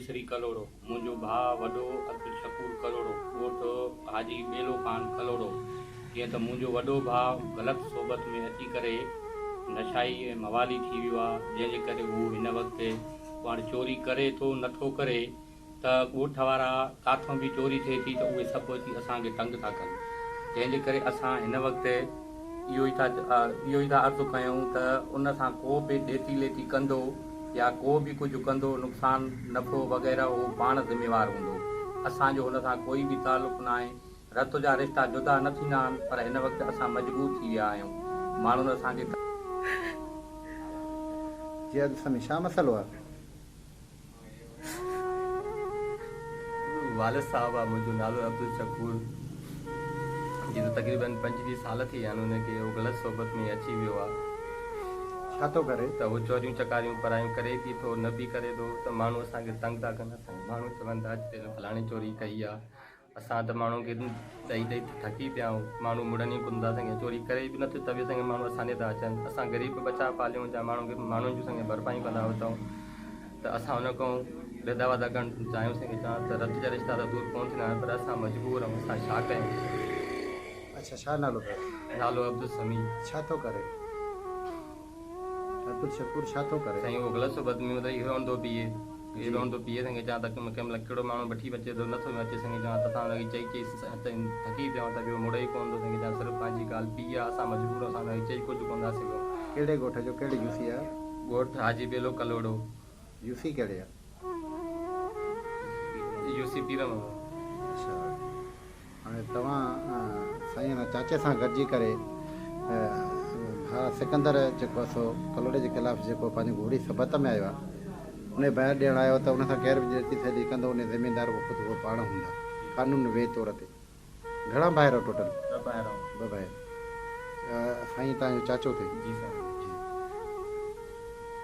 ڪيسري ڪلهوڙو، منهنجو ڀاء وڏو عبدالشڪور ڪلهوڙو، ڳوٺ حاجي ٻيلو خان ڪلهوڙو، جيئن ته منهنجو وڏو ڀاء غلط صحبت ۾ اچي ڪري نشائي ۽ موالي ٿي ويو آ، جنهن جي ڪري هو هن وقت پاڻ چوري ڪري ٿو نه ٿو ڪري ته ڳوٺ وارا ڪاٿون به چوري ٿئي ٿي ته اهي سڀ اچي اسان کي تنگ ٿا ڪن جنهن جي ڪري اسان هن وقت اهو ئي ٿا اهو ئي ٿا عرض ڪيون ته ان سان ڪو به ڏيتي ليتي ڪندو يا ڪو به ڪجهه ڪندو نقصان نفعو وغيره اهو پاڻ ذميوار هوندو اسان جو هن سان ڪوئي به تعلق ناهي رت جا رشتا جدا نه ٿيندا آهن پر هن وقت اسان مجبور ٿي ويا آهيون ماڻهن اسان کي جي عبدالسميع ڇا مسئلو آ. والد صاحب آ منهنجو نالو عبدالشڪور جي ته تقريبن 25 سال ٿي ويا آهن ان کي هو غلط صحبت ۾ اچي ويو آ. ڇا ٿو ڪري؟ ته هو چوريون چڪاريون پرايون ڪري به ٿو نه به ڪري ٿو ته ماڻهو اسان کي تنگ ٿا ڪن اسان کي ماڻهو چون ٿا اچ تنهن فلاڻي چوري ڪئي آ اسان ته ماڻهن کي ڏئي ڏئي ٿڪي پيا آهيون. ماڻهو مڙن ئي ڪونه ٿا اسان کي چوري ڪري به نٿو ته به اسان کي ماڻهو اسان ڏي ٿا اچن. اسان غريب ٻچا پاليون جا ماڻهن کي ماڻهن جون اسان کي ڀرپايون ڪندا وتون ته اسان ان کان ردا ودا ڪرڻ چاهيون سين چوان ته رت جا رشتا ته دور ڪونه ٿيندا آهن پر اسان مجبور آهيون اسان ڇا ڪيون. اڇا ڇا نالو اٿس؟ نالو عبدالسميع. ڇا ٿو ڪري؟ عبدالشڪور ڇا ٿو ڪري؟ سائين اهو غلط صحبت ۾ مطلب هيرو هوندو پيئي هيرو هوندو پيئي سائين کي چوان ته ڪنهن مهل ڪهڙو ماڻهو وٺي اچي ٿو نٿو اچي سائين کي چوان ته اسان هن کي چئي چئي ٿڪي پيا آهيون ته ٻيو مڙئي ڪونه ٿو سائين کي چوان صرف پنهنجي ڳالهه پيئي آهي اسان مجبور آهيون اسان هن کي چئي ڪجهه ڪونه ٿا سگهون. ڪهڙي ڳوٺ جو ڪهڙي يو سي آ؟ ڳوٺ حاجي ٻيلو ڪلهوڙو. يو سي ڪهڙي آ؟ يو سي پير محمد. اڇا. هاڻي توهان سائين هن چاچي سان گڏجي ڪري ڀاء سڪندر جيڪو آهي سو ڪلهوڙي جي خلاف جيڪو پنهنجي گهوڙي سبت ۾ آيو آهي ان کي بيان ڏيڻ آيو ته ان سان ڪير به ڄيتي ٿيلي ڪندو ان ذميدار اهو خود اهو پاڻ هوندا قانون وي طور تي گهڻا ڀائر آهيو ٽوٽل؟ ٻه ڀائر آهيون. ٻه ڀائر سائين توهان جو چاچو ٿئي؟ جي سائين.